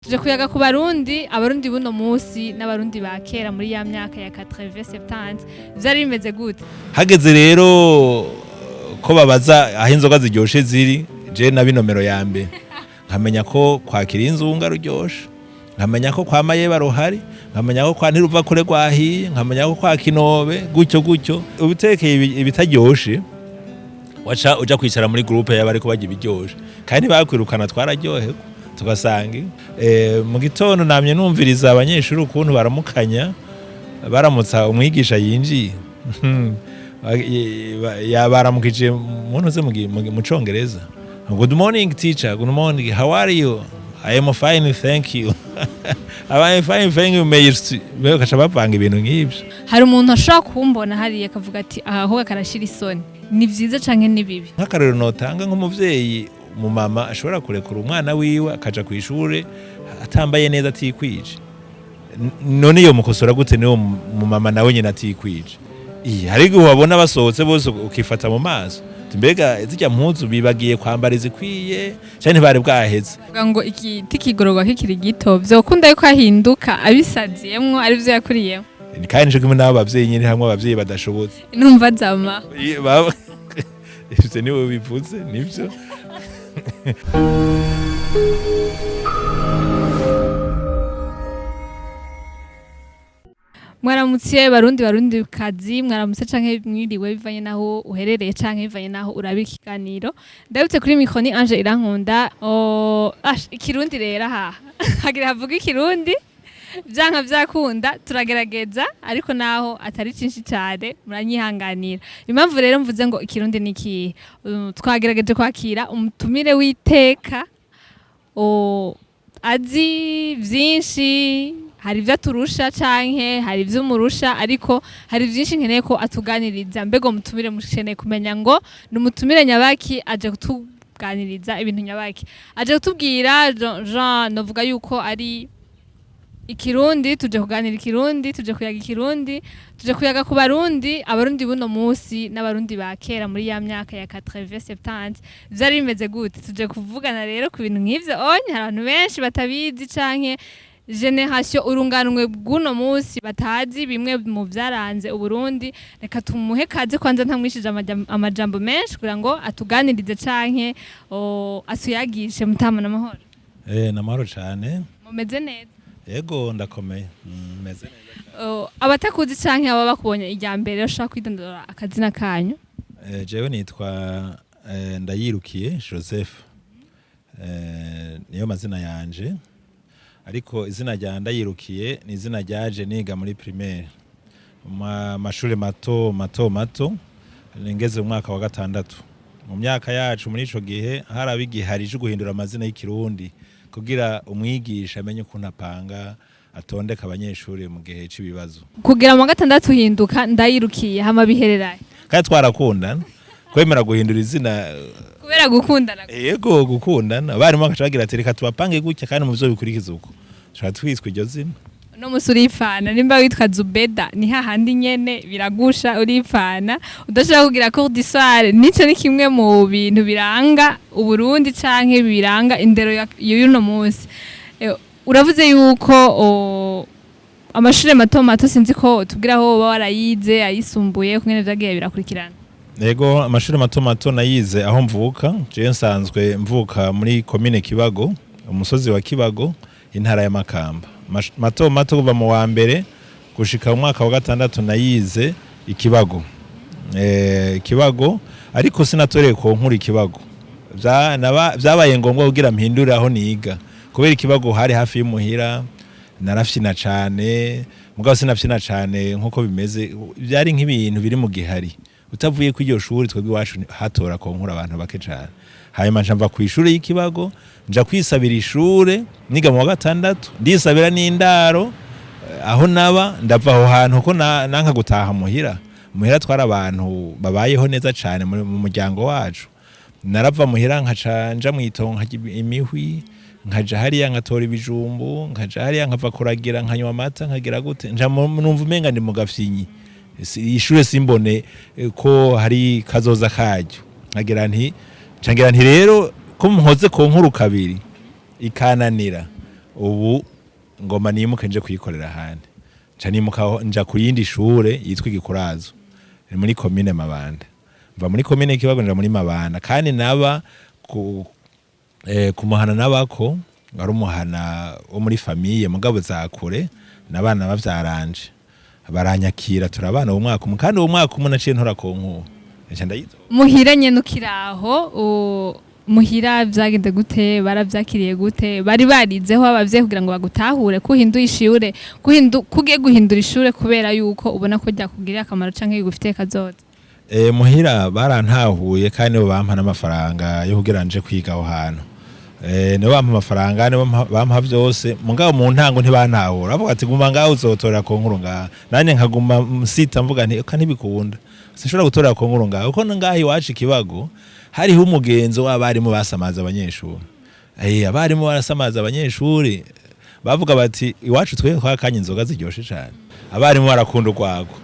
Tuje kuyaga ku Barundi, Abarundi buno musi n'Abarundi ba kera muri ya myaka ya 80 70 vyari bimeze gute? Hageze rero ko babaza aho inzoga ziryoshe ziri, je na binomero ya mbere nkamenya ko kwakira inzunga ruryoshe, nkamenya ko kwa Mayeba ruhari, nkamenya ko kwa Ntiruva kure rwahiye, nkamenya ko kwa Kinobe gutyo gutyo. Ubitekeye ibitaryoshe waca uja kwicara muri groupe y'abariko barya ibiryoshe, kandi bakwirukana twararyoherwa tugasanga mu gitondo namye numviriza abanyeshuri ukuntu baramukanya, baramutsa umwigisha yinjiye, yabaramukije muntu ze mu congereza: "Good morning teacher." "Good morning, how are you?" "I am fine, thank you." "I am fine, thank you." Merci. Bakaca bavanga ibintu nk'ivyo. Hari umuntu ashobora kumbona hariya akavuga ati aha ahubwo karashira isoni. Ni vyiza canke ni bibi? Nk'akarorero notanga, nk'umuvyeyi, umumama ashobora kurekura umwana wiwe akaja kw'ishure atambaye neza, atikwije. None iyo mukosora gute niwo mumama nawe nyine atikwije? Hari igihe ubabona basohotse bose ukifata mu maso. Uti mbega zirya mpuzu bibagiye kwambara izikwiye canke ntibari bwaheze? Vuga ngo igiti kigororwa kikiri gito, vyokunda yuko ahinduka abisaziyemwo arivyo yakuriyemo. Kandi nico kimwe n'abo bavyeyi nyene, hamwe abavyeyi badashobotse. Numva zama. Ivyo niwe bivuze nivyo. Mwaramutse Barundi, Barundi kazi, mwaramutse canke mwiriwe bivanye naho uherereye canke bivanye naho uraba ikiganiro. Ndabutse kuri micro ni Ange Irankunda. Ash, ikirundi rero aha hagira havuga ikirundi, vyanka vyakunda turagerageza, ariko naho atari cinshi cane muranyihanganira. Impamvu rero mvuze ngo ikirundi ni ikihe? Twagerageje kwakira umutumire w'iteka azi vyinshi. Hari ivyo aturusha canke hari ivyo umurusha, ariko hari vyinshi nkeneye ko atuganiriza. Mbega umutumire mukeneye kumenya ngo ni umutumire nyabaki, aje kutuganiriza ibintu nyabaki, aje kutubwira Jean novuga yuko ari ikirundi. Tuje kuganira ikirundi, tuje kuyaga ikirundi, tuje kuyaga ku Barundi, Abarundi buno musi n'Abarundi ba kera muri ya myaka ya 80 70 vyari bimeze gute? Tuje kuvugana rero ku bintu nk'ivyo. Onye hari abantu benshi batabizi canke génération, urunganwe bw'uno musi batazi bimwe mu vyaranze Uburundi. Reka tumuhe kaze kwanza ntamwishije amajambo menshi kugira ngo atuganirize canke atuyagishe. Mutama, n'amahoro? Namahoro cane. Mumeze neza? Yego, ndakomeye. Meze neza. Abatakuzi canke aba bakubonye irya mbere, bashobora kwidondora akazina kanyu? Jewe nitwa Ndayirukiye Joseph. Niyo mazina yanje, ariko izina rya Ndayirukiye ni izina ryaje niga muri primaire, mu mashuri mato mato mato, ngeze mu mwaka wa gatandatu. Mu myaka yacu muri ico gihe haraba igihari co guhindura amazina y'ikirundi kugira umwigisha amenye ukuntu apanga, atondeka abanyeshuri mu gihe c'ibibazo. Kugera mu wa gatandatu uhinduka Ndayirukiye, hama bihereraye? Kandi twarakundana, kwemera guhindura izina. Kubera gukundana? Yego, gukundana. Abarimu bakaca bagira ati reka tubapange gutya kandi mu byo bikurikiza uko tushobora twitwa iryo zina. Uno musi uripfana, nimba witwa Zubeda ni hahandi nyene biragusha, uripfana udashobora kugira cours du soir. Nico ni kimwe mu bintu biranga Uburundi canke biranga indero y'uno musi. Uravuze yuko amashure mato mato, sinzi ko tubwira aho woba warayize, ayisumbuye, kungene vyagiye birakurikirana. Yego, amashuri mato mato nayize aho mvuka. Jewe nsanzwe mvuka muri komine Kibago, umusozi wa Kibago, intara ya Makamba. Mato mato kuva mu wa mbere gushika mu mwaka wa gatandatu nayize Ikibago, Kibago, ariko sinatoreye ko nkuru Ikibago. Vyabaye ngombwa kugira mpindure aho niga kubera Ikibago hari hafi y'umuhira. Narafyina cane, mugabo sinafyina cane nkuko bimeze, byari nk'ibintu biri mu gihari utavuye kuri iryo shuri. Twebwe iwacu hatora ko nkura abantu bake cane. Hanyuma nca mva ku ishuri y'Ikibago, nja kwisabira ishure niga mu wa gatandatu, ndisabira n'indaro aho naba. Ndava aho hantu ko nanka gutaha muhira. Muhira twari abantu babayeho neza cane mu muryango wacu. Narava muhira nkaca nja mw'itongo, nkarya imihwi, nkaja hariya nkatora ibijumbu, nkaja hariya nkava kuragira, nkanywa amata, nkagira gute, nja numva umenga ndi mu gafyinyi. Ishure simbone ko hari kazoza karyo. Nkagira nti, nca ngira nti rero ko nkoze ku nkuru kabiri ikananira. Ubu ngoma nimuke nje kuyikorera ahandi. Nca nimuka aho, nja ku yindi shure yitwa Igikurazo, ni muri komine Mabanda. Mva muri komine Kibago nja muri Mabanda, kandi naba ku muhana nabako wari umuhana wo muri famille, mugabo za kure, n'abana bavyaranje baranyakira, turabana uwo mwaka umwe. Kandi uwo mwaka umwe naciye ntora concours, nca ndayitora. Muhira nyene ukiraho, muhira vyagenze gute? Baravyakiriye gute? Bari barizeho abavyeyi kugira ngo bagutahure ko uhinduye ishure, ko ugiye guhindura ishure kubera yuko ubona ko ryakugirira akamaro canke rigufitiye kazoza? Muhira barantahuye, kandi nibo bampa n'amafaranga yo kugira nje kwiga aho hantu. Nibo bampa amafaranga, nibo bampa vyose. Mugabo mu ntango ntibantahura, bavuga ati: "Guma ngaho, uzotora concours ngaha." Nanjye nkaguma nsita, mvuga nti: "Eka, ntibikunda, sinshobora gutorera concours ngaha," kuko ngaha iwacu Ikibago hariho umugenzo w'abarimu basamaza abanyeshuri. Abarimu barasamaza abanyeshuri, bavuga bati: "Iwacu twe twakanye inzoga ziryoshe cane." Abarimu barakunda urwagwa.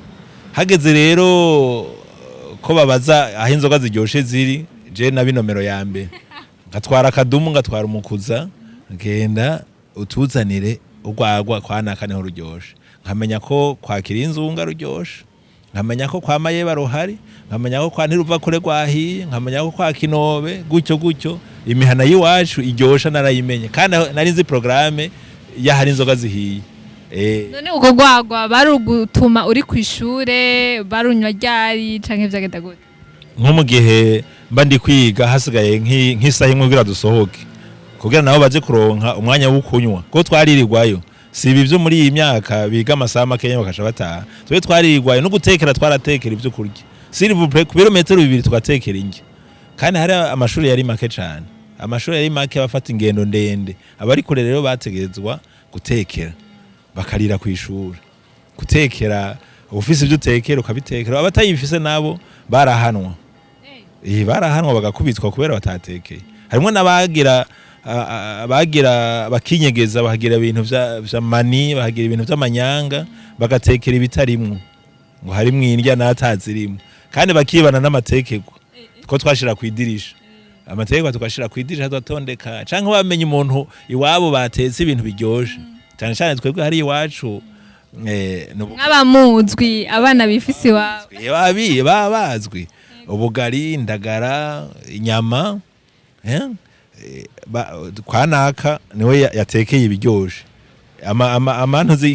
Hageze rero ko babaza aho inzoga ziryoshe ziri, je na binomero ya mbere, ngatwara akadumu, ngatwara umukuza, ngenda utuzanire urwagwa kwa naka, niho ruryoshe. Nkamenya ko kwakira inzunga ruryoshe, nkamenya ko kwa Mayeba ruhari, nkamenya ko kwa Ntiruva kure rwahiye, nkamenya ko kwa Kinobe, gutyo gutyo. Imihana y'iwacu iryosha narayimenye, kandi aho nari nzi programme y'ahari inzoga zihiye. None ubwo rwagwa barugutuma uri kw'ishure, barunywa ryari canke vyagenda gute? Nko mu gihe mba ndi kwiga, hasigaye nk'isaha imwe kugira dusohoke, kugira nabo baze kuronka umwanya wo kunywa, kuko twaririrwayo. Si ibi byo muri iyi myaka biga amasaha makeya bakaca bataha. Twe twaririrwayo, no gutekera twaratekera ibyo kurya, s'il vous plaît, ku birometero 2 tugatekera indya. Kandi hari amashuri yari make cane, amashuri yari make, abafata ingendo ndende, abari kure rero bategerezwa gutekera bakarira ku ishuri. Gutekera, ufise ibyo utekera ukabitekera, abatayifise nabo barahanwa. Barahanwa bagakubitwa kubera batatekeye. Harimo n'abagira abagira bakinyegeza, bakagira ibintu vya mani, bakagira ibintu vy'amanyanga, bagatekera ibitarimwo, ngo harimwo indya n'atazirimo, kandi bakibana n'amatekerwa two twashira kw'idirisha. Amatekerwa tukashira kw'idirisha, tugatondeka, canke bamenye umuntu iwabo batetse ibintu biryoshe cyane cyane. Twebwe hari iwacu Mw'abamuzwi, abana bifise iwabo. Babi baba bazwi ubugari, indagara, inyama, kwa naka niwe yatekeye ibiryoshe. Amantuzi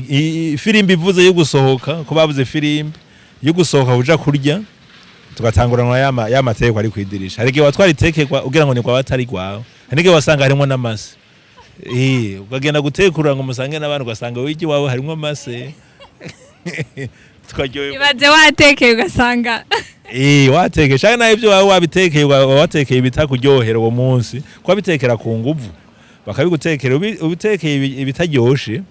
ifirimbi ivuze yo gusohoka, ko bavuze ifirimbi yo gusohoka uja kurya, tugatanguranwa ya matekwa ari kwidirisha. Hari igihe watwara itekerwa ugira ngo ni kwa batari gwawe, hari n'igihe wasanga harimwo n'amase. Ukagenda gutekura ngo musange n'abantu, ugasanga wigi wawe harimwo amase, tukaryoherwa. Ibaze watekeye ugasanga Watekeye canke nawe ivyo wawe wabitekeye, watekeye ibitakuryohera uwo munsi, ko wabitekera ku nguvu, bakabigutekera, ubitekeye ibitaryoshe,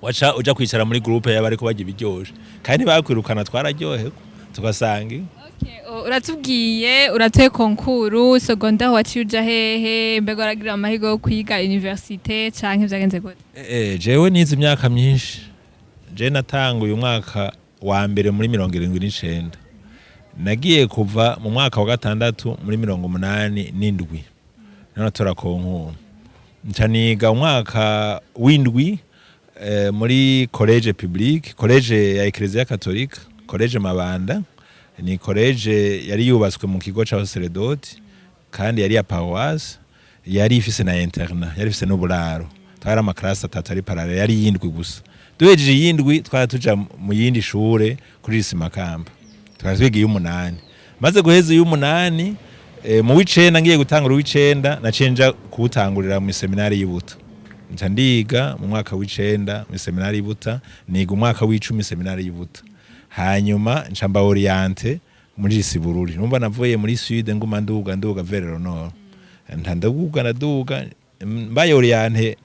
waca uja kwicara muri groupe y'abariko barya ibiryoshe, kandi bakwirukana, twararyoherwa tugasanga. Okay, uratubwiye uratoye concours secondaire, waciye uja hehe? Mbega waragira amahirwe yo kwiga université canke vyagenze gute? Jewe nize imyaka myinshi. Je natanguye umwaka wa mbere muri 79, nagiye kuva mu mwaka wa gatandatu muri 87, niho natora concours. Nca niga umwaka w'indwi muri collège public, collège ya Ecclesia Catholique, Collège Mabanda. Ni collège yari yubatswe mu kigo c'abasaseredoti, kandi yari ya paroisse, yari ifise na internat, yari ifise n'uburaro. Twari ama classes atatu ari parallèle, yari yindwi gusa. Duhejeje iyindwi twari tuja mu yindi shure kuri lycée Makamba, twari twiga iy'umunani. Maze guheza iy'umunani, mu w'icenda, ngiye gutangura uw'icenda, naciye nja kuwutangurira mu seminari y'Ibuta. Nca ndiga mu mwaka w'icenda mu seminari y'Ibuta, niga umwaka w'icumi seminari y'Ibuta, hanyuma nca mba orienté muri lycée Bururi. Numva navuye muri sud, nguma nduga nduga vers le nord, nta ndaduga ndaduga, mbaye orienté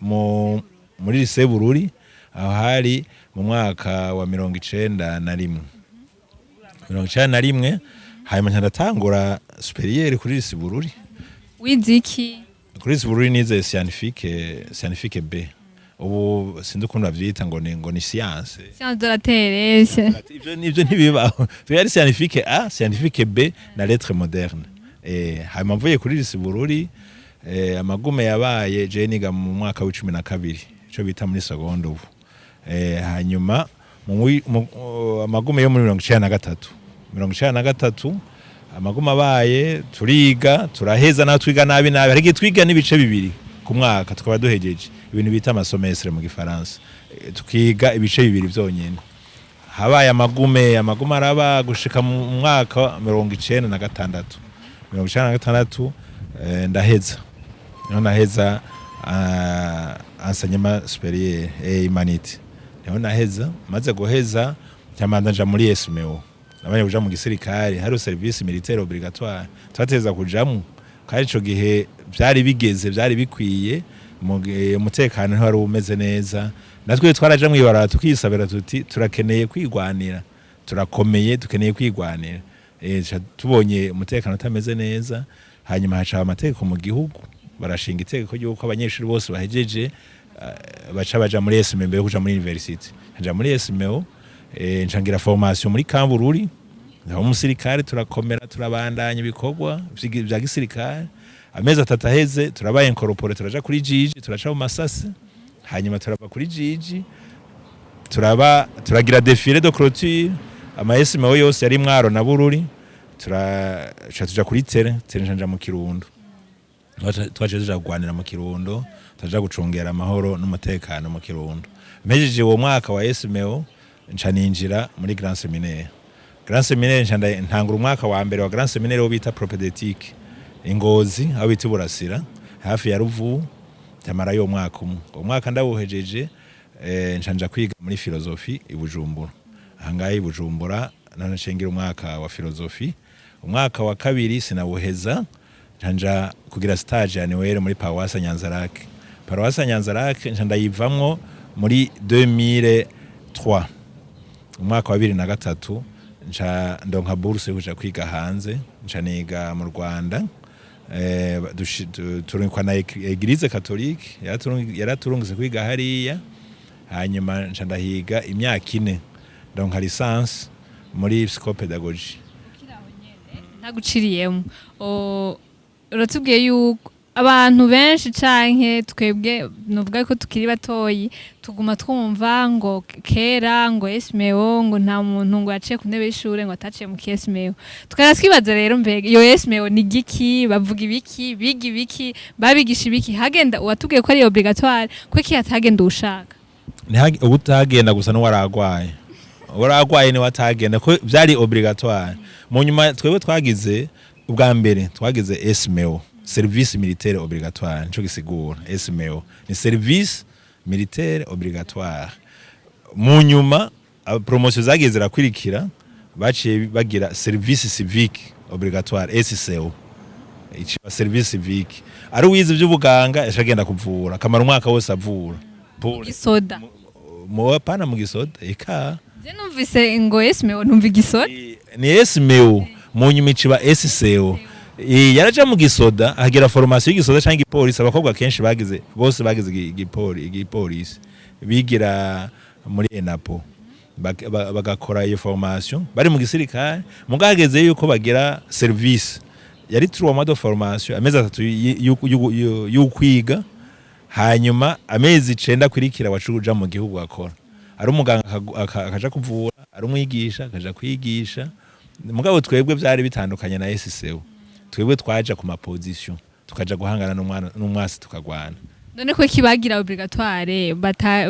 muri lycée Bururi. Aho hari mu mwaka wa 91, 91. Hanyuma nca ndatangura supérieur kuri lycée Bururi. Wize iki? Kuri lycée Bururi nize scientifique B, ubu sinzi ukuntu bavyita, ngo ni science. Science de la terre? Ivyo nivyo ntibibaho. Twe yari scientifique A, scientifique B na lettre moderne. Hanyuma mvuye kuri lycée Bururi, Amagume yabaye je niga mu mwaka w'12, ico bita muri seconde ubu. Hanyuma amagume yo muri 93, 93 amagume abaye, turiga turaheza, naho twiga nabi nabi. Hari igihe twiga n'ibice 2 ku mwaka tukaba duhejeje, ibintu bita ama semestre mu gifaransa. Tukiga ibice 2 vyonyene. Habaye amagume, amagume araba gushika mu mwaka 96. 96 ndaheza, niho naheza enseignement supérieur et humanités, niho naheza. Maze guheza ncamanza nja muri SMO. Nabanje kuja mu gisirikare, hari service militaire obligatoire twateza kujamwo, kandi ico gihe vyari bigeze, vyari bikwiye mu gihe umutekano ntiwari umeze neza. Natwe twaraja mw'ibarabara tukisabira tuti turakeneye kwigwanira, turakomeye, dukeneye kwigwanira. Tubonye umutekano utameze neza, hanyuma haca amategeko mu gihugu, barashinga itegeko ry'uko abanyeshuri bose bahejeje baca baja muri SMO mbere yo kuja muri university. Nja muri SMO, nca ngira formation muri Kambururi, ndaba umusirikare, turakomera, turabandanya ibikorwa vya gisirikare. Amezi 3 aheze turabaye incorporé, turaja kuri Jiji, turaca mu masasi, hanyuma turava kuri Jiji, turaba turagira défilé de clôture ama SMO yose yari Mwaro na Bururi, turaca tuja kuri terrain. Terrain nja mu Kirundo. Twaje tuja kugwanira mu Kirundo, tuja gucungera amahoro n'umutekano mu Kirundo. Mpejeje uwo mwaka wa SMO, nca ninjira muri Grand Séminaire. Grand Séminaire nca ntangura umwaka wa mbere wa Grand Séminaire wo bita propédeutique i Ngozi, aho bita Burasira, hafi ya Ruvubu. Ntamarayo umwaka umwe. Uwo mwaka ndawuhejeje, nca nja kwiga muri philosophie i Bujumbura. Ahangaha i Bujumbura nanashengira umwaka wa philosophie. Umwaka wa kabiri sinawuheza, nca nja kugira stage annuelle muri paroisse Nyanza-Lac. Paroisse Nyanza-Lac nca ndayivamwo muri 2003, umwaka wa 2003, nca ndonka bourse yo kuja kwiga hanze, nca niga mu Rwanda. Turungikwa na Église catholique, yaraturungitse kwiga hariya. Hanyuma nca ndahiga imyaka 4, ndonka licence muri psychopédagogie. Ntaguciriyemo, uratubwiye yuko abantu benshi canke twebwe nuvuga ko tukiri batoyi tuguma twumva ngo kera ngo SMO, ngo nta muntu ngo yaciye ku ntebe y'ishure ngo ataciye mu SMO. Tukaba twibaza rero, mbega iyo SMO ni giki? Bavuga ibiki? Biga ibiki? Babigisha ibiki? Hagenda uwatubwiye ko ari obligatoire, ko iki hatagenda ushaka? Ubutagenda gusa n'uwaragwaye, uwaragwaye niwe atagenda, ko vyari obligatoire. Mu nyuma twebwe twagize, ubwa mbere twagize SMO, service militaire obligatoire, nico gisigura SMO, ni service militaire obligatoire. Mu nyuma promotion zagiye zirakurikira, baciye bagira service civique obligatoire, SCO, iciba service civique. Ari uwize ivy'ubuganga yashagenda kuvura, akamara umwaka wose avura. Gisoda? Mu pana mu gisoda eka. Je numvise ngo SMO, numva igisoda. Ni SMO, mu nyuma iciba SCO. Yaraja mu gisoda agira formation y'igisoda canke igipolisi. Abakobwa kenshi bagize, bose bagize igipolisi, bigira muri ENAPO, bagakora iyo formation bari mu gisirikare. Mugabo hageze yuko bagira service, yari 3 mois de formation, amezi 3 y'ukwiga, hanyuma amezi 9 akurikira waca uja mu gihugu akora. Ari umuganga akaja kuvura, ari umwigisha akaja kwigisha. Mugabo twebwe vyari bitandukanye na SCO, twebwe twaja ku ma position, tukaja guhangana n'umwasi, tukagwana. None ko kibagira obligatoire,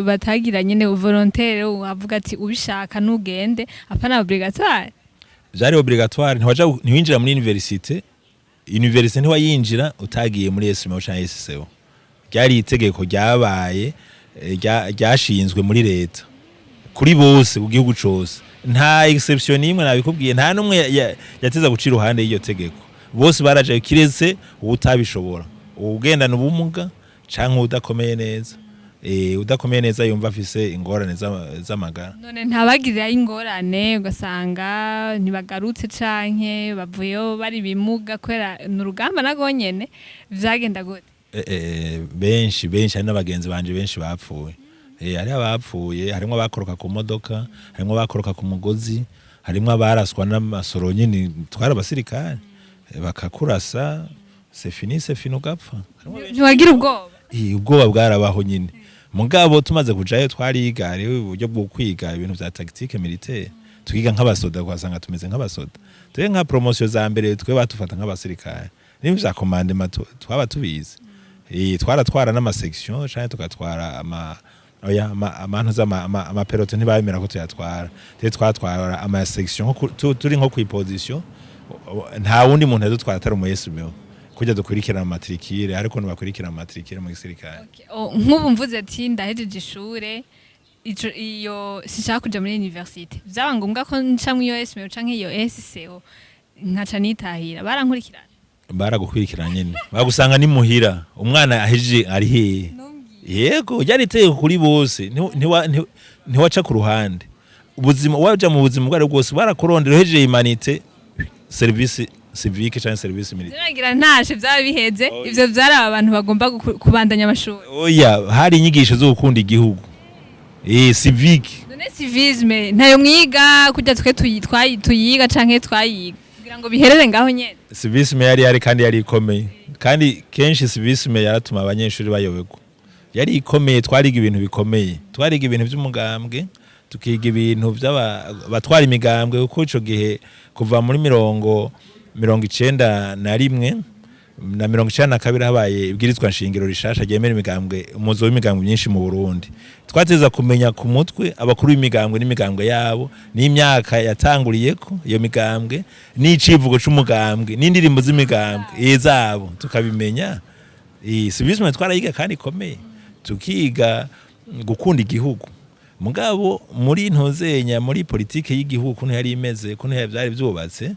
batagira nyene volontaire, avuga ati ubishaka nugende, apana obligatoire? Vyari obligatoire. Ntiwaja, ntiwinjira muri université, université ntiwayinjira utagiye muri SMO canke SCO. Ryari itegeko ryabaye, ryashinzwe muri leta kuri bose ku gihugu cose, nta exception n'imwe. Nabikubwiye, nta n'umwe yateza guca iruhande y'iryo tegeko, bose barajayo kiretse uwutabishobora, uwugendana ubumuga canke uwudakomeye neza, udakomeye neza yumva afise ingorane z'amagara. None ntabagirirayo ingorane, ugasanga ntibagarutse canke bavuyeyo bari bimuga, kubera ni urugamba nago nyene? Vyagenda gute? Benshi benshi, hari n'abagenzi banje benshi bapfuye. Hari abapfuye, harimwo abakoroka ku modoka, harimwo abakoroka ku mugozi, harimwo abaraswa n'amasoro nyine. Twari abasirikare, bakakurasa. C'est fini, c'est fini, ugapfa. Ntiwagira ubwoba? Ubwoba bwarabaho nyine, mugabo tumaze kujayo twariga. Hariho uburyo bwo kwiga ibintu vya tactique militaire, tukiga nk'abasoda, twasanga tumeze nk'abasoda. Twe nka promotion za mbere, twe batufata nk'abasirikare, n'ibintu vya commandement twaba tubizi. Twaratwara n'ama section canke tugatwara ama, oya, amantu z'ama ama peloton ntibabemera ko tuyatwara. Twe twatwara ama section nko turi nko kwi position, nta wundi muntu yadutwara atari umu SBO, kujya dukurikirana matricule, ariko ntibakurikirana matricule mu gisirikare. Okay. Oh, nk'ubu mvuze ati ndahejeje ishure, ico iyo sinshaka kuja muri université, vyaba ngombwa ko nca mu iyo SMO canke iyo SCO nkaca nitahira, barankurikirana? Baragukurikirana nyene, bagusanga ni muhira, umwana ahejeje ari hehe? Yego, ryari itegeko kuri bose. Ntiwaca ku ruhande. Ubuzima waja mu buzima ubwo ari bwose barakurondera. Uhejeje humanité, service civique canke service militaire. Nagira ntashe vyaba biheze. Oya. Ivyo vyari abantu bagomba kubandanya amashuri. Oya, hari inyigisho zo gukunda igihugu, civique. None civisme ntayo mwiga kurya twe tuyiga canke twayiga kugira ngo biherere ngaho nyene? Civisme yari yari kandi yari ikomeye, kandi kenshi civisme yaratuma abanyeshuri bayoberwa. Yari ikomeye, twariga ibintu bikomeye, twariga ibintu by'umugambwe, tukiga ibintu by'abatwara imigambwe, kuko ico gihe kuva muri 91 na 92 habaye ibwirizwa nshingiro rishasha ryemera imigambwe, umuzo w'imigambwe myinshi mu Burundi. Twateza kumenya ku mutwe abakuru b'imigambwe n'imigambwe yabo, n'imyaka yatanguriyeko iyo migambwe, n'icivugo c'umugambwe, n'indirimbo z'imigambwe zabo tukabimenya. Civisme twarayiga kandi ikomeye, tukiga gukunda igihugu. Mugabo muri ntozenya, muri politike y'igihugu ukuntu yari imeze, ukuntu vyari vyubatse,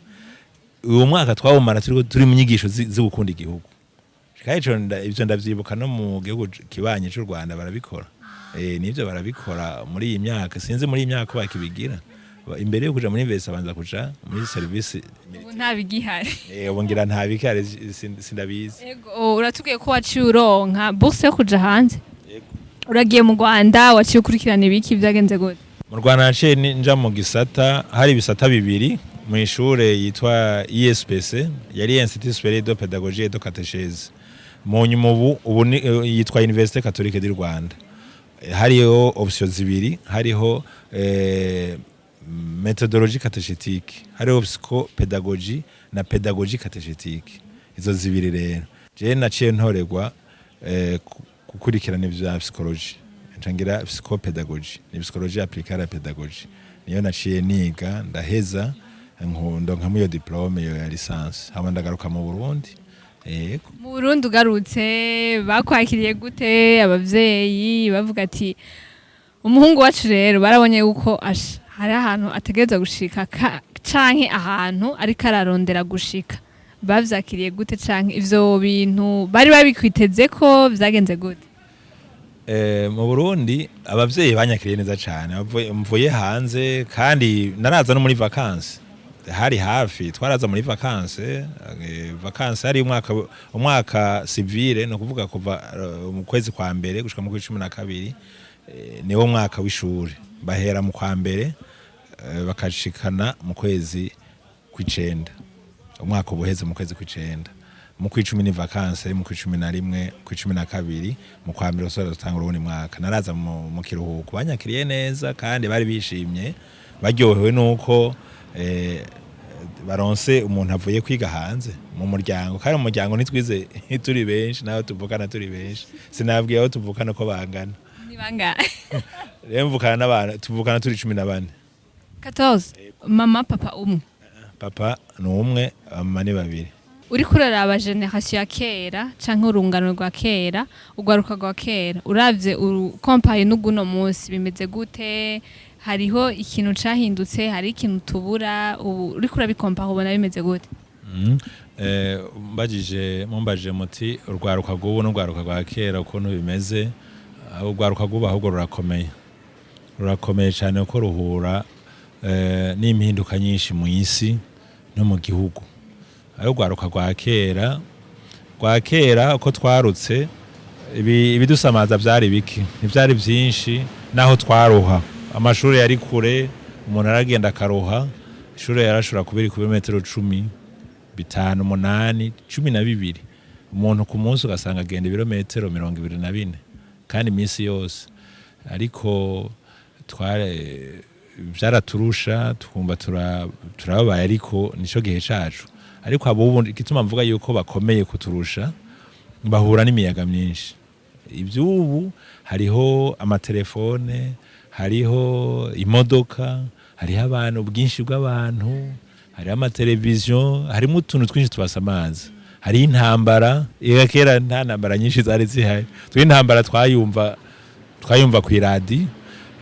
uwo mwaka twawumara turiko turi mu nyigisho zo gukunda igihugu. Kandi ivyo ndavyibuka no mu gihugu kibanye c'u Rwanda barabikora. Nivyo barabikora muri iyi myaka, sinzi muri iyi myaka ko bakibigira. Imbere yo kuja muri université abanza kuja muri service. Ubu nta bigihari. Ubu ngira nta bikihari, sindabizi. Ego, uratubwiye ko waciye uronka bourse yo kuja hanze. Uragiye mu Rwanda, waciye ukurikirana ibiki? Vyagenze gute? Mu Rwanda naciye nja mu gisata, hari ibisata bibiri mu ishure yitwa ISPC, yari Institut Supérieur de Pédagogie et de Catéchèse. Mu nyuma ubu yitwa Université Catholique du Rwanda. Hariho option zibiri, hariho méthodologie catéchétique, hariho psychopédagogie na pédagogie catéchétique. Izo zibiri rero jewe naciye ntorerwa gukurikirana ivya psychologie, nca ngira psychopédagogie, ni psychologie appliquée à la pédagogie. Niyo naciye niga ndaheza, nkundo nkamwe iyo diplôme, iyo ya licence, hama ndagaruka mu Burundi. Yego. Mu Burundi ugarutse bakwakiriye gute? Abavyeyi bavuga ati umuhungu wacu rero barabonye yuko asha hari ahantu ategerezwa gushika canke ahantu ariko ararondera gushika, bavyakiriye gute? Canke ivyo bintu bari babikwiteze ko vyagenze gute? Mu Burundi abavyeyi banyakiriye neza cane. Mvuye hanze, kandi naraza no muri vacances, hari hafi, twaraza muri vacances. Vacances hari umwaka civile, no kuvuga kuva mu kwezi kwa mbere gushika mu kwezi 12, niwo mwaka w'ishure. Bahera mu kwa mbere, bakashikana mu kwezi kw'icenda. Umwaka ubuheze mu kwezi kw'icenda. Mu kw'icumi ni vacances, mu kw'icumi na rimwe, mu kw'icumi na kabiri, mu kwa mbere usubira gutangura uwundi mwaka. Naraza mu kiruhuko, banyakiriye neza kandi bari bishimye, baryohewe nuko baronse umuntu avuye kwiga hanze mu muryango. Kandi mu muryango ntitwize turi benshi, naho tuvukana turi benshi. Sinabwiye aho tuvukana ko bangana. Ni bangahe? Rero mvukana n'abantu, tuvukana turi 14. 14, mama papa umwe? Papa ni umwe, mama ni babiri. Uriko uraraba génération ya kera canke urungano rwa kera, urwaruka rwa kera, uravye ukompaye n'uguno munsi, bimeze gute? Hariho ikintu cahindutse? Hari ikintu tubura? Ubu uriko urabikompaha ubona bimeze gute? Mbajije muti urwaruka rw'ubu n'urwaruka rwa kera ukuntu bimeze, urwaruka rw'ubu ahubwo rurakomeye, rurakomeye cyane, kuko ruhura n'impinduka nyinshi mu isi no mu gihugu. Aho urwaruka rwa kera uko twarutse, ibidusamaza vyari biki, ntivyari vyinshi. Naho twaruha, amashuri yari kure, umuntu aragenda akaruha. Ishuri yarashobora kuba iri ku birometero 10, 5, 8, 12. Umuntu ku munsi ugasanga agenda ibirometero 24 kandi iminsi yose. Ariko tware byaraturusha, twumva turababaye, ariko nico gihe cacu. Ariko abubu, igituma mvuga yuko bakomeye kuturusha, bahura n'imiyaga myinshi. Iby'ubu hariho amatelefone, hariho imodoka, hariho abantu, ubwinshi bw'abantu, hariho amateleviziyo, harimo utuntu twinshi tubasamaza, hariho intambara. Ega kera nta ntambara nyinshi zari zihari. Twe intambara twayumva ku iradi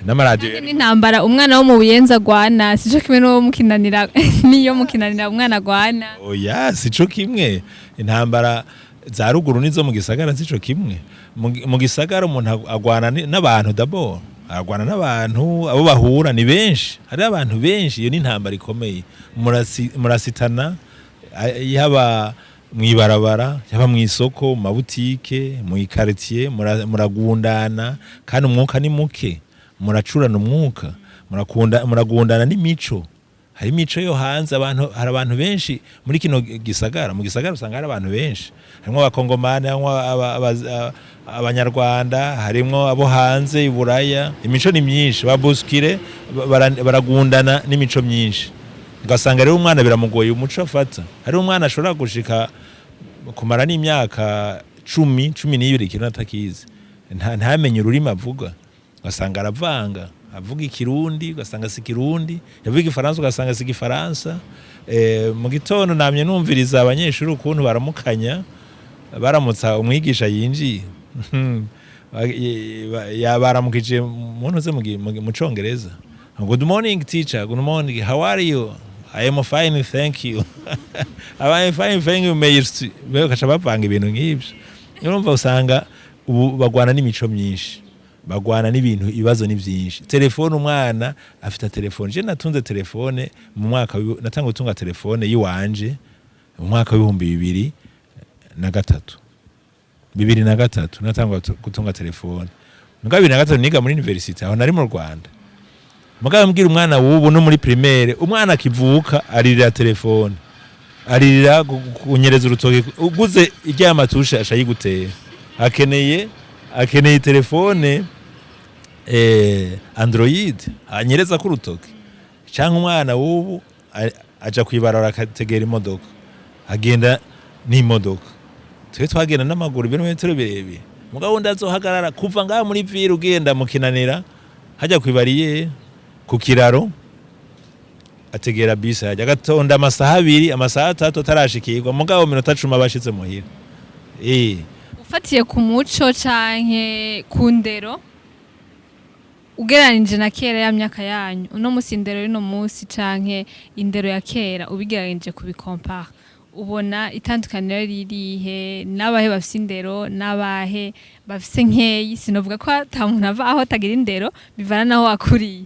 n'amaradiyo. Kandi n'intambara umwana wo mu Buyenzi agwana sico kimwe n'uwo mukinanira, niyo mukinanira umwana agwana. Oya, sico kimwe. Intambara za ruguru nizo mu gisagara sico kimwe. Mu gisagara umuntu agwana n'abantu, d'abord agwana n'abantu, abo bahura ni benshi, hari abantu benshi. Iyo ni intambara ikomeye. Murasitana, yaba mw'ibarabara, yaba mw'isoko, mu mabutike, mu ikaritiye, muragundana kandi umwuka ni muke, muracurana umwuka, muragundana n'imico. Hari imico yo hanze. Abantu, hari abantu benshi muri kino gisagara. Mu gisagara usanga hari abantu benshi, harimwo abakongomani, harimwo abanyarwanda, harimwo abo hanze i Buraya. Imico ni myinshi, babuskire baragundana n'imico myinshi. Ugasanga rero umwana biramugoye umuco afata. Hari umwana ashobora gushika kumara n'imyaka 10, 12 ikintu atakizi, ntamenye ururimi avuga. Ugasanga aravanga, avuga ikirundi ugasanga si ikirundi, yavuga igifaransa ugasanga si igifaransa. Mu gitondo namye numviriza abanyeshuri ukuntu baramukanya, baramutsa umwigisha yinjiye. Yabaramukije mu ntuze mu congereza: "Good morning teacher." "Good morning, how are you?" "I am fine, thank you." "I am fine, thank you." Merci. Bakaca bavanga ibintu nk'ibyo. Urumva usanga ubu bagwana n'imico myinshi, bagwana n'ibintu, ibibazo ni byinshi. Telefone, umwana afite telefone. Je natunze telefone mu mwaka natanga gutunga telefone yiwanje mu mwaka w'2003. 2003 natanga gutunga telefone. Mugabo 2003 niga muri university, aho nari mu Rwanda. Mugabo mbwira umwana w'ubu no muri primaire, umwana akivuka aririra telefone, aririra kunyereza urutoki, uguze irya matushe ashayigutera. Akeneye telefone Android anyereza ku rutoki. Cyangwa umwana w'ubu aja kwibarara akategera imodoka, agenda n'imodoka. Twe twagenda n'amaguru ibirometero birebire. Mugabo wundi azohagarara kuva ngaha muri ville ugenda mu Kinanira, hajya kwibariye ku kiraro, ategera bisi, hajya agatonda amasaha 2, amasaha 3 atarashikirwa. Mugabo minota 10 abashitse muhira. Ufatiye ku muco canke ku ndero, ugereranije na kera ya myaka yanyu, uno musi indero y'uno musi canke indero ya kera, ubigereranije kubikompara, ubona itandukaniro ririhe? N'abahe bafise indero, n'abahe bafise nkeyi? Sinovuga ko ata muntu ava aho atagira indero, bivana naho wakuriye.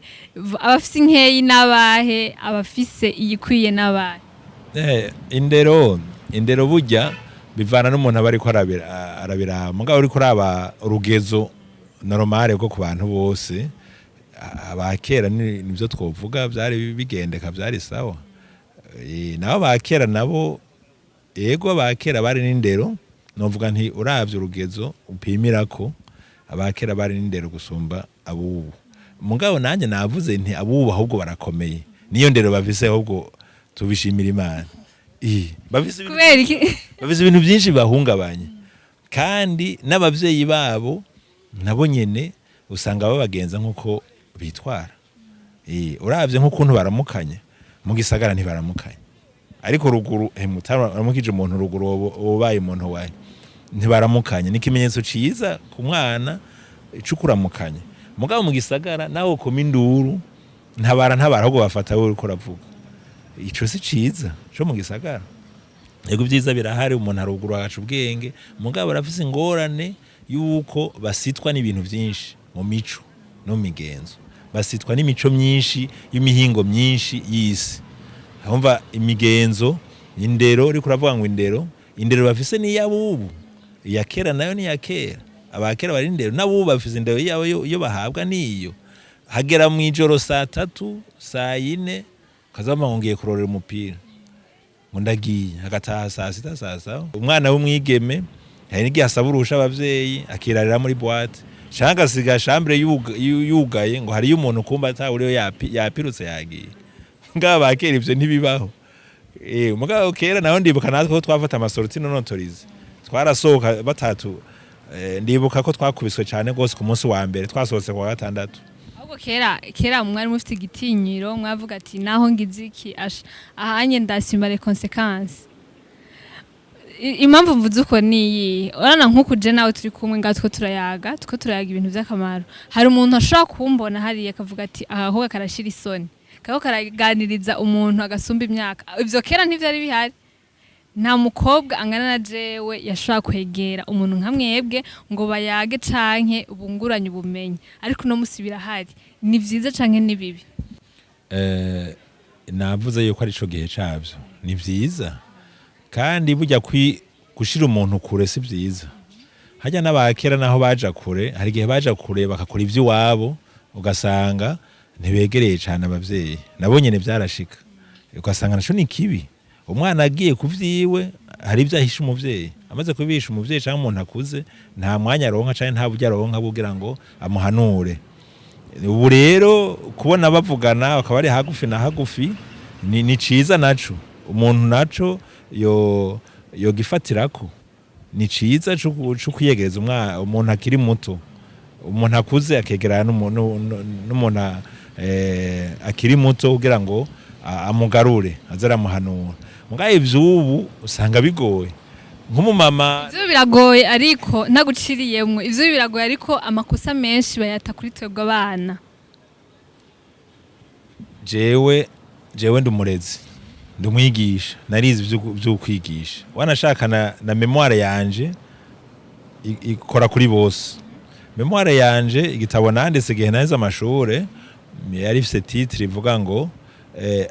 Abafise inkeyi n'abahe, abafise iyikwiye n'abahe? Indero burya bivana n'umuntu aba ariko arabira. Mugabo uriko uraba urugezo normale rwo ku bantu bose, abakera nivyo twovuga vyari bigendeka, vyari sawa. Nabo bakera nabo, yego, abakera bari n'indero. Novuga nti uravye urugezo upimirako, abakera bari n'indero gusumba abubu. Mugabo nanjye navuze nti abubu ahubwo barakomeye, niyo ndero bafise, ahubwo tubishimira Imana. Bafise Kubera iki? Bafise ibintu byinshi bahungabanya, kandi n'abavyeyi babo nabo nyene usanga babagenza nk'uko bitwara. Uravye nk'ukuntu baramukanya mu gisagara, ntibaramukanya. Ariko ruguru utaramukije umuntu ruguru wobaye umuntu wawe. Ntibaramukanya, ni ikimenyetso ciza ku mwana c'ukuramukanya. Mugabo mu gisagara nawe ukoma induru ntabara ntabara, ahubwo bafata wowe uriko uravuga. Ico si ciza co mu gisagara. Yego, ibyiza birahari, umuntu aruguru agaca ubwenge, mugabo barafise ingorane yuko basitwa n'ibintu byinshi mu mico no mu migenzo, basitwa n'imico myinshi y'imihingo myinshi y'isi. Urumva imigenzo, indero, uriko uravuga ngo indero bafise ni iy'abubu, iya kera nayo ni iya kera. Abakera bari indero, n'abubu bafise indero yabo iyo bahabwa niyo. Hagera mu ijoro saa 3, saa 4, ukaza ngo ngiye kurorera umupira. Ngo ndagiye, agataha saa 6, saa 7. Umwana w'umwigeme hari n'igihe asaba uruhusha abavyeyi, akirarira muri boîte canke agasiga chambre yugaye ngo hariyo umuntu, kumba atawuriyo, yapirutse yagiye. Ngaba bakera ivyo ntibibaho. Mugabo kera naho ndibuka natwe ko twafata ama sorties non autorisées, twarasohoka batatu. Ndibuka ko twakubiswe cyane rwose ku munsi wa mbere twasohotse ku wa gatandatu. Ahubwo kera kera mwari mufite igitinyiro, mwavuga ati naho ngize iki, asha ahanye ndasima les conséquences. Impamvu mvuze uko niyi, urana nk'uku je nawe turi kumwe ngaho two turayaga ibintu by'akamaro. Hari umuntu ashobora kumbona hariya akavuga ati aha ahubwo karashira isoni, kako karaganiriza umuntu agasumba imyaka. Ivyo kera ntivyari bihari. Nta mukobwa angana na jewe yashobora kwegera umuntu nka mwebwe ngo bayage canke bunguranye ubumenyi, ariko uno musi birahari. Ni vyiza canke ni bibi? Navuze yuko ari ico gihe cabyo ni vyiza, kandi burya gushira umuntu kure si vyiza. Harya n'abakera naho baja kure, hari igihe baja kure bakakora ivy'iwabo, ugasanga ntibegereye cane abavyeyi. Nabo nyene vyarashika, ugasanga naco ni kibi. Umwana agiye ku vyiwe, hari ivyo ahisha umuvyeyi. Amaze kubihisha umuvyeyi canke umuntu akuze, nta mwanya aronka canke nta buryo aronka kugira ngo amuhanure. Ubu rero kubona bavugana bakaba bari hagufi na hagufi ni ciza. Naco umuntu naco yo yogifatirako ni ciza co kwiyegereza umuntu akiri muto. Umuntu akuze akegerana n'umuntu akiri muto kugira ngo amugarure, aze aramuhanura. Mugabo ivy'ubu usanga bigoye, nk'umumama. Ivyo biragoye, ariko ntaguciriyemwo, ivyo biragoye, ariko amakosa menshi bayata kuri twebwe abana. Jewe ndi umurezi, ndi umwigisha, narize ivyo kwigisha. Wanashaka na mémoire yanje ikora kuri bose. Mémoire yanje, igitabo nanditse igihe naheze amashure, yari ifise titre ivuga ngo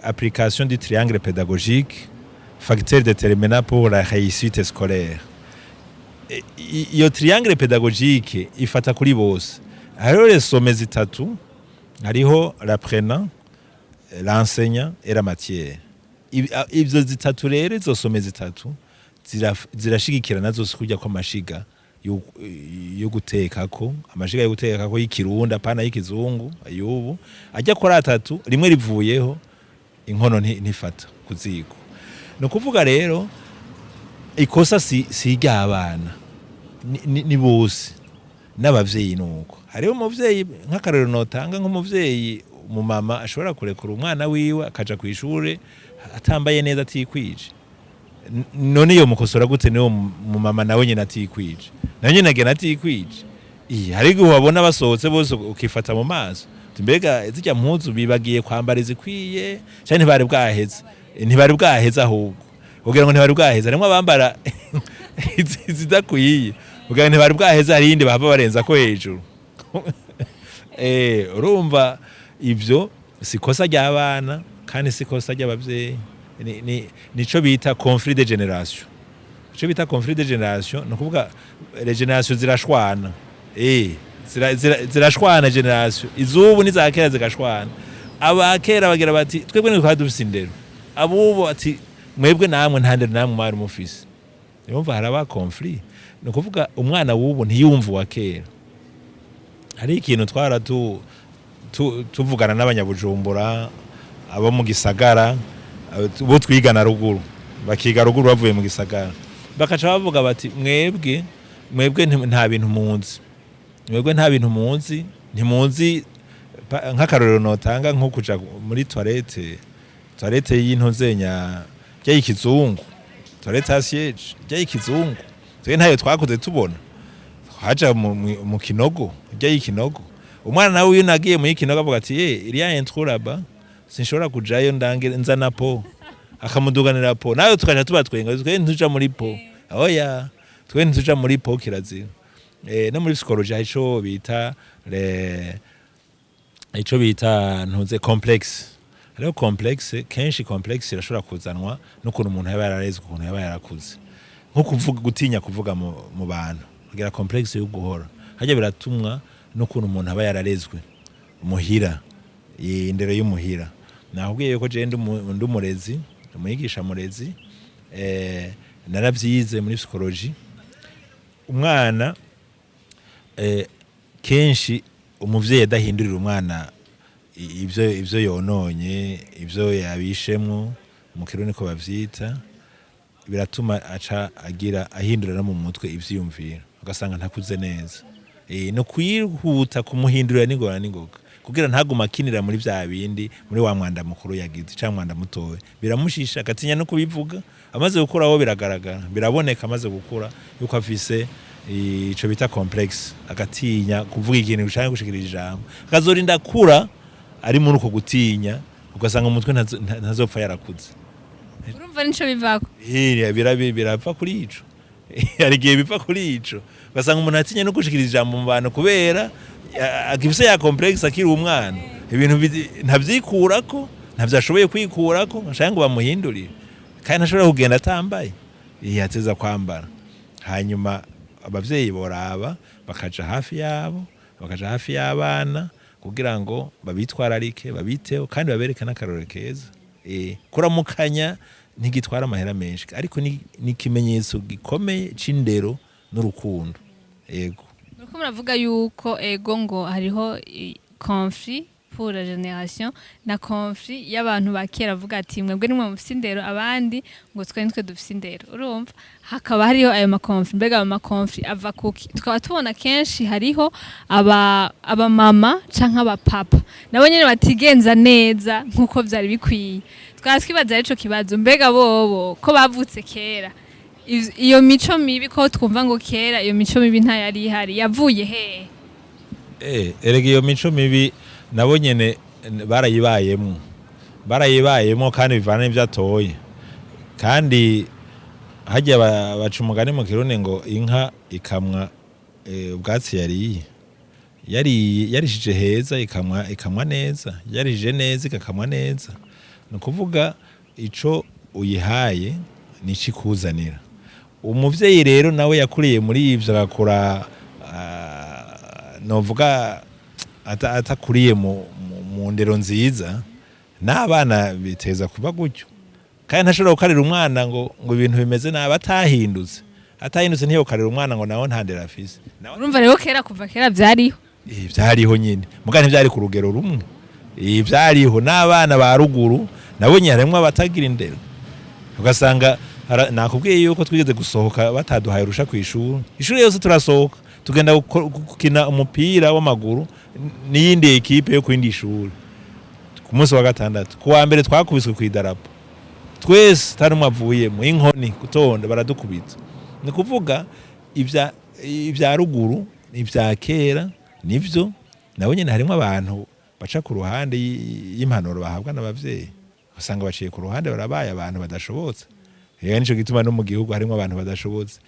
"Application du triangle pédagogique, facteur déterminant pour la réussite scolaire". Iyo triangle pédagogique ifata kuri bose. Hariho les sommets zitatu: hariho l'apprenant, l'enseignant et la matière. Ivyo zitatu rero, izo sommets zitatu zirashigikirana zose, kurya kw'amashiga yo gutekako, amashiga yo gutekako y'ikirundi, apana y'ikizungu ayubu ajya kuri atatu, rimwe rivuyeho inkono ntifata ku ziko. Ni ukuvuga rero ikosa si iry'abana, ni bose n'abavyeyi. Nuko hariho umuvyeyi, nk'akarorero notanga, nk'umuvyeyi umumama ashobora kurekura umwana wiwe akaja kw'ishure atambaye neza, atikwije. None iyo mukosora gute? Niwo mumama nawe nyine atikwije, nawe nyine agenda atikwije. Iya, hari igihe ubabona basohotse bose ukifata mu maso uti mbega zirya mpuzu bibagiye kwambara izikwiye canke ntibari bwaheze? Ntibari bwaheze, ahubwo kugira ngo ntibari bwaheze. Harimwo abambara izidakwiye kugira ngo ntibari bwaheze, hari iyindi bahava barenza ko hejuru. Urumva ivyo si kosa ry'abana kandi si kosa ry'abavyeyi. Nico bita conflit de génération. Ico bita conflit de génération ni ukuvuga les générations zirashwana. Zirashwana, génération izubu n'iza kera zigashwana. Abakera bagira bati twebwe ntitwari dufise indero, abubu ati mwebwe namwe nta ndero namwe mwari mufise. Urumva haraba conflit. Ni ukuvuga umwana w'ubu ntiyumva uwa kera. Hari ikintu twara tuvugana n'abanyabujumbura, abo mu gisagara, bo twigana ruguru, bakiga ruguru bavuye mu gisagara, bakaca bavuga bati mwebwe nta bintu muzi, mwebwe nta bintu muzi, ntimuzi. Nk'akarorero notanga, nko kuja muri toilette y'intozenya y'ikizungu, toilette à siège y'ikizungu, twe ntayo twakoze tubona, twaja mu kinogo y'ikinogo. Umwana nawe iyo nagiye mu y'ikinogo avuga ati ye il y a un trou là-bas, sinshobora kujayo, ndange nzana pot, akamuduganira pot, nawe tukaja tuba twenga. Twe ntituja muri pot, oya, twe ntituja muri pot, kirazira. No muri psychologie hari ico bita ico bita ntuze complexe. Hariho complexe. Kenshi complexe irashobora kuzanwa n'ukuntu umuntu yaba yararezwe, ukuntu yaba yarakuze, nko kuvuga, gutinya kuvuga mu bantu, kugira complexe yo guhora harya biratumwa n'ukuntu umuntu aba yararezwe muhira, indero y'umuhira. Nakubwiye yuko je ndi umurezi, umwigisha murezi. Naravyize muri psychologie. Umwana kenshi umuvyeyi adahindurira umwana ivyo yononye, ivyo yabishemwo, mu Kirundi ko bavyita, biratuma aca agira ahindura no mu mutwe ivyiyumviro, ugasanga ntakuze neza. No kwihuta kumuhindurira n'ingora n'ingoga kugira ntaguma akinira muri vya bindi, muri wa mwanda mukuru yagize canke mwanda mutoya, biramushisha agatinya no kubivuga. Amaze gukura aho biragaragara, biraboneka amaze gukura yuko afise ico bita complexe, agatinya kuvuga ikintu canke gushikira ijambo, akazorinda akura ari muri uko gutinya, ugasanga umutwe ntazopfa yarakuze. Urumva nico bivako. Hirya birapfa kuri ico. Hari igihe bipfa kuri ico, ugasanga umuntu atinya no gushikiriza ijambo mu bantu kubera agifise ya complexe akiri umwana. Ibintu ntavyikurako, ntavyo ashoboye kwikurako, ashaka ngo bamuhindurire, kandi ntashobora kugenda atambaye, yateza kwambara. Hanyuma abavyeyi boraba bakaja hafi yabo, bakaja hafi y'abana kugira ngo babitwararike, babiteho kandi babereke n'akarorero keza. Kuramukanya ntigitwara amahera menshi, ariko ni ikimenyetso gikomeye c'indero n'urukundo, yego. Muriko muravuga yuko ego ngo hariho conflit pour la génération na conflit y'abantu ba kera, avuga ati mwebwe nimwe mufise indero, abandi ngo twe nitwe dufise indero. Urumva hakaba hariho ayo ma conflits. Mbega ayo ma conflits ava kuki? Tukaba tubona kenshi hariho aba abamama canke abapapa nabo nyene batigenza neza nkuko vyari bikwiye. Tukaba twibaza ico kibazo: mbega bobo ko bavutse kera, iyo mico mibi ko twumva ngo kera iyo mico mibi ntayari ihari, yavuye hehe? Erega iyo mico mibi nabo nyene barayibayemwo, barayibayemwo, kandi bivana n'ivyo atoye. Kandi harya baca umugani mu Kirundi ngo inka ikamwa ubwatsi yariye. Yariye, yarishije heza ikamwa neza, yarishije neza igakamwa neza. Ni ukuvuga ico uyihaye nico ikuzanira. Umuvyeyi rero nawe yakuriye muri ivyo, agakura novuga atakuriye mu ndero nziza, n'abana biteza kuba gutyo. Kandi ntashobora gukarira umwana ngo ibintu bimeze nabi atahindutse. Atahindutse ntiyokarira umwana ngo nawe nta ndero afise. Urumva rero kera, kuva kera vyariho. Vyariho nyine, muga ntivyari ku rugero rumwe. Vyariho n'abana ba ruguru nabo nyine harimwo abatagira indero, ugasanga nakubwiye yuko twigeze gusohoka bataduhaye urusha kw'ishuri. Ishuri yose turasohoka tugenda gukina umupira w'amaguru n'iyindi ekipe yo kwindi shuri ku munsi wa gatandatu. Ku wa mbere twakubiswe kw'idarapo twese, tari umwe avuyemo, inkoni gutonda baradukubita. Ni kuvuga ibya ruguru, ibya kera nivyo, nabo nyene harimo abantu baca ku ruhande y'impanuro bahabwa n'abavyeyi, usanga baciye ku ruhande, barabaye abantu badashobotse. Rero nico gituma no mu gihugu harimo abantu badashobotse,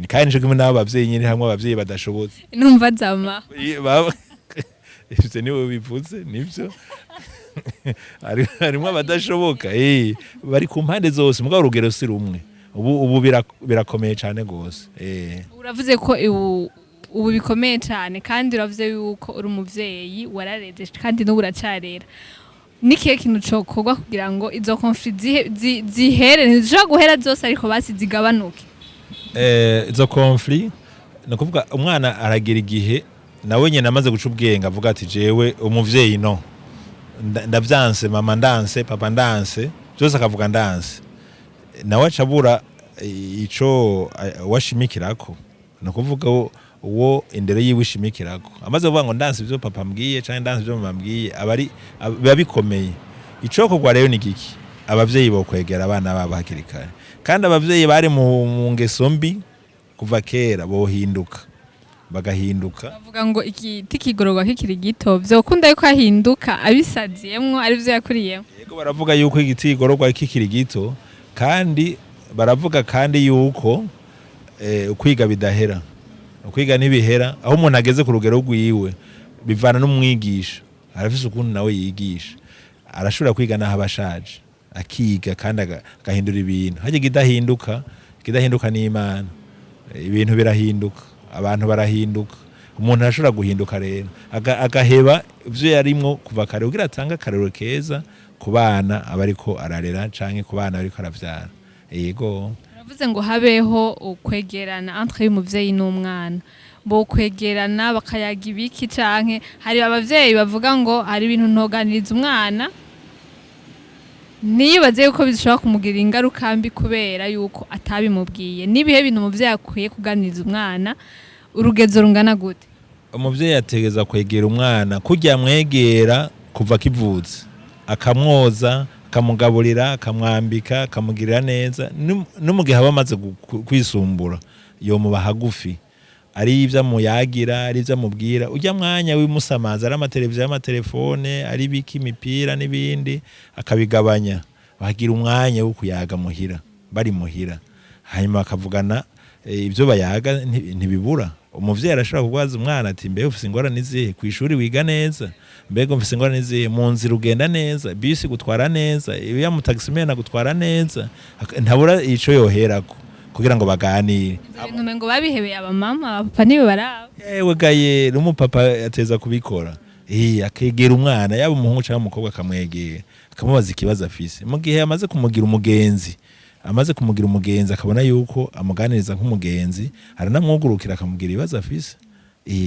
kandi nico gituma n'abo bavyeyi nyene harimo abavyeyi badashobotse. Numva zama. Ivyo niwe bivuze, nivyo. Harimwo abadashoboka, bari ku mpande zose, mugabo urugero si rumwe. Ubu birakomeye cane gose. Uravuze ko ubu bikomeye cyane, kandi uravuze yuko uri umuvyeyi, warareze kandi n'ubu uracarera. Nikihe kintu cokorwa kugira ngo izo conflits zihere? Ntizishobora guhera zose, ariko basi zigabanuke. Izo conflits, ni ukuvuga umwana aragira igihe nawe nyene amaze guca ubwenge avuga ati jewe umuvyeyi no ndavyanse, mama ndanse, papa ndanse, byose akavuga ndanse. Nawe aca abura ico washimikirako, ni ukuvuga uwo indero yiwe ishimikirako. Amaze kuvuga ngo ndanse ivyo papa ambwiye canke ndanse ivyo mama ambwiye, aba ari biba bikomeye. Icokorwa rero ni giki? Abavyeyi bokwegera abana babo hakiri kare, kandi abavyeyi bari mu ngeso mbi kuva kera bohinduka, bagahinduka. Bavuga ngo igiti kigororwa kikiri gito. Vyokunda yuko ahinduka abisaziyemwo ari vyo yakuriyemo. Yego, baravuga yuko igiti kigororwa kikiri gito, kandi baravuga kandi yuko ukwiga bidahera, ukwiga ntibihera. Aho umuntu ageze ku rugero rwiwe bivana n'umwigisha, arafise ukuntu nawe yigisha. Arashobora kwiga naho aba ashaje, akiga kandi agahindura ibintu. Harya ikidahinduka ni Imana. Ibintu birahinduka, abantu barahinduka, umuntu arashobora guhinduka rero agaheba ivyo yarimwo kuva kare kugira atange akarorero keza ku bana aba ariko ararera canke ku bana ariko aravyara. Yego. Uravuze ngo habeho ukwegerana entre y'umuvyeyi n'umwana. Bo kwegerana bakayaga ibiki? Canke hari abavyeyi bavuga ngo hari ibintu ntoganiriza umwana, ntiyibaze yuko bishobora kumugirira ingaruka mbi kubera yuko atabimubwiye? N'ibihe bintu umuvyeyi akwiye kuganiriza umwana, urugezo rungana gute? Umuvyeyi ategereza kwegera umwana kurya amwegera kuva akivutse, akamwoza, akamugaburira, akamwambika, akamugirira neza. No mu gihe aba amaze kwisumbura, yomuba hagufi, ari ivyo amuyagira, ari ivyo amubwira. Urya mwanya wimusamaza, ari amateleviziyo, amatelefone, ari ibiki, imipira n'ibindi, akabigabanya, bagira umwanya wo kuyaga muhira, bari muhira, hanyuma bakavugana. Ibyo bayaga ntibibura. Umuvyeyi arashobora kubaza umwana ati: "Mbega ufise ingorane izihe kw'ishuri? Wiga neza? Mbega ufise ingorane izihe mu nzira? Ugenda neza? Bisi gutwara neza? Iyo mu taximan gutwara neza?" Ntabura ico yoherako kugira ngo baganire. Ivyo bintu umengo babihebeye abamama, abapapa ntibibaraba. Ewe gaye, n'umupapa ateza kubikora. Akegera umwana, yaba umuhungu cyangwa umukobwa, akamwegera, akamubaza ikibazo afise. Mu gihe amaze kumugira umugenzi, akabona yuko amuganiriza nk'umugenzi, aranamwugurukira, akamubwira ibibazo afise.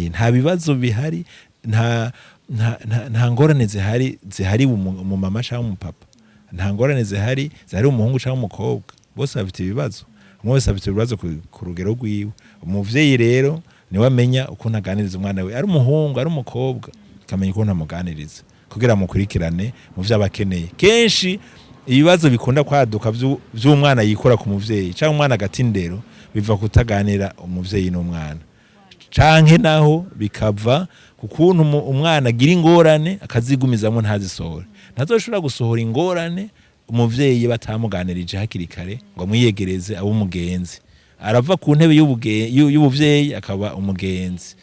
Nta bibazo bihari, nta ngorane zihari umumama cyangwa umupapa, nta ngorane zihari umuhungu cyangwa umukobwa. Bose bafite ibibazo, umwe wese afite ibibazo ku rugero rwiwe. Umuvyeyi rero niwe amenya ukuntu aganiriza umwana we, ari umuhungu, ari umukobwa, akamenya ukuntu amuganiriza kugira amukurikirane mu vyo aba akeneye. Kenshi ibibazo bikunda kwaduka vy'umwana yikora ku muvyeyi cyangwa umwana agata indero biva kutaganira umuvyeyi n'umwana, canke naho bikava ku kuntu umwana agira ingorane akazigumizamo, ntazisohore. Ntazoshobora gusohora ingorane umuvyeyi batamuganirije hakiri kare ngo amwiyegereze, abe umugenzi. Arava ku ntebe y'ubuvyeyi akaba umugenzi.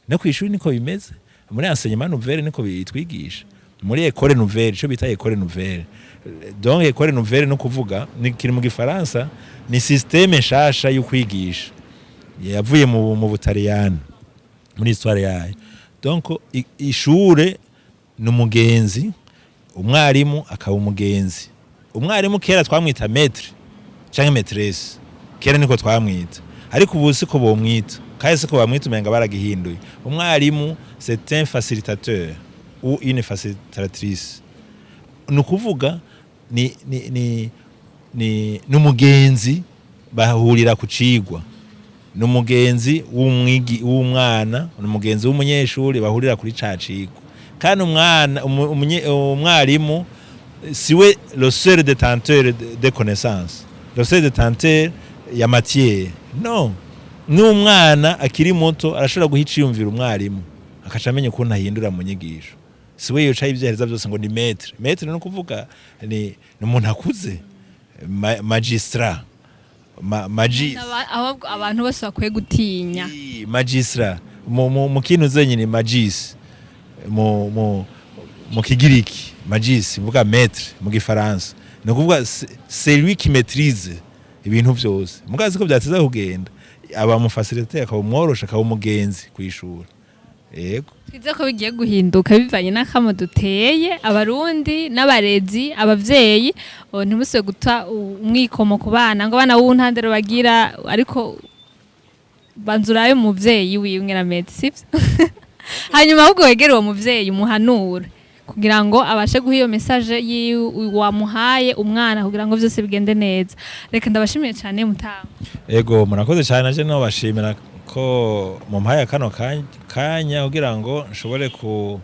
No kw'ishuri niko bimeze. Muri enseignement nouvelle niko bitwigisha, muri école nouvelle, ico bita école nouvelle. Donc école nouvelle no kuvuga ni kiri mu gifaransa, ni système nshasha yo kwigisha yavuye mu Butaliyani muri histoire yayo. Donc ishure ni umugenzi, umwarimu akaba umugenzi. Umwarimu kera twamwita maître canke maîtresse, kera niko twamwita, ariko ubu siko bomwita, kandi siko bamwita, umenga baragihinduye. Umwarimu, c'est un facilitateur ou une facilitatrice, ni ukuvuga ni n'umugenzi, bahurira ku cigwa, ni umugenzi w'umwigi w'umwana, ni umugenzi w'umunyeshuri, bahurira kuri ca cigwa. Kandi umwana umwarimu siwe le seul détenteur de connaissances, le seul détenteur ya matière, non. N'umwana akiri muto arashobora guha iciyumvira umwarimu, akaca amenya ukuntu ahindura mu nyigisho. Siwe yoca ivyihereza byose ngo ni maître. Maître ni ukuvuga ni umuntu akuze, magistrat, magis Ahubwo abantu bose bakwiye gutinya. Magistrat mu kintu zenyine, magis mu kigiriki, magis mvuga maître mu gifaransa, ni ukuvuga c'est lui qui maîtrise ibintu byose. Mugazi ko byateza kugenda, aba mu facilitateur, akaba umworosha, akaba umugenzi kwishura. Yego. Twize ko bigiye guhinduka bivanye n'akamo duteye abarundi n'abarezi, abavyeyi. Ntimusubire guta umwikomo ku bana ngo abana b'ubu nta ndero bagira, ariko banza urabe umuvyeyi wiwe ingene ameze, sivyo? Hanyuma ahubwo wegere uwo muvyeyi, umuhanure kugira ngo abashe guha iyo message yiwe wamuhaye umwana, kugira ngo vyose bigende neza. Reka ndabashimiye cyane, mutama. Ego, murakoze cyane. Naje no bashimira ko mumpaye kano kanya kugira ngo nshobore ku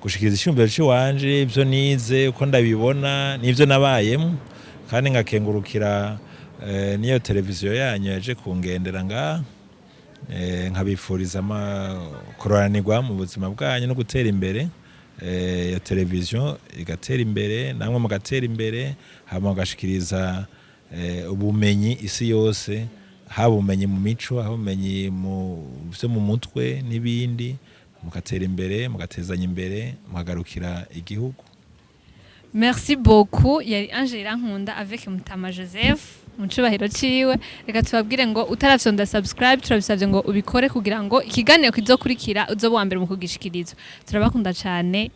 gushikiriza icyumviro ciwanje, ibyo nize, uko ndabibona n'ibyo nabayemo, kandi ngakengurukira n'iyo televiziyo yanyu yaje kungendera ngaha. Nkabifuriza kuroranirwa mu buzima bwanyu no gutera imbere. Iyo televiziyo igatera imbere, namwe mugatera imbere, hama mugashikiriza ubumenyi isi yose, haba ubumenyi mu mico, haba ubumenyi mu byo mu mutwe n'ibindi, mugatera imbere, mugatezanya imbere, mukagarukira igihugu. Merci beaucoup. Yari Angela Nkunda avec Mutama Joseph mu cubahiro ciwe. Reka tubabwire ngo utarafyonda subscribe, turabisabye ngo ubikore kugira ngo ikiganiro kizokurikira uzoba uwa mbere mu kugishikirizwa. Turabakunda cane.